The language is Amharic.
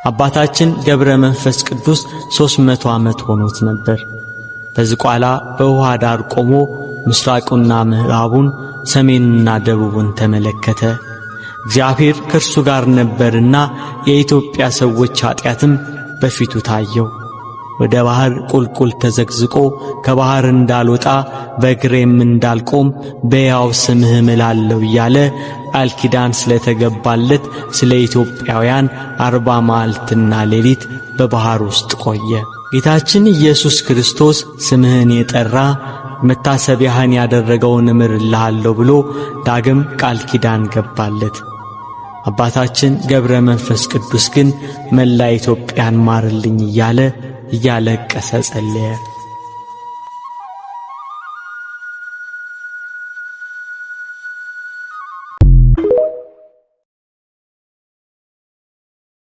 አባታችን ገብረ መንፈስ ቅዱስ 300 ዓመት ሆኖት ነበር። በዝቋላ በውሃ ዳር ቆሞ ምስራቁና ምዕራቡን ሰሜንና ደቡቡን ተመለከተ። እግዚአብሔር ከእርሱ ጋር ነበርና የኢትዮጵያ ሰዎች ኀጢአትም በፊቱ ታየው። ወደ ባህር ቁልቁል ተዘግዝቆ ከባህር እንዳልወጣ በእግሬም እንዳልቆም በሕያው ስምህ እምላለሁ እያለ ቃል ኪዳን ስለተገባለት ስለ ኢትዮጵያውያን 40 መዓልትና ሌሊት በባህር ውስጥ ቆየ። ጌታችን ኢየሱስ ክርስቶስ ስምህን የጠራ መታሰቢያህን ያደረገውን እምርልሃለሁ ብሎ ዳግም ቃል ኪዳን ገባለት። አባታችን ገብረ መንፈስ ቅዱስ ግን መላ ኢትዮጵያን ማርልኝ እያለ እያለቀሰ ጸለየ።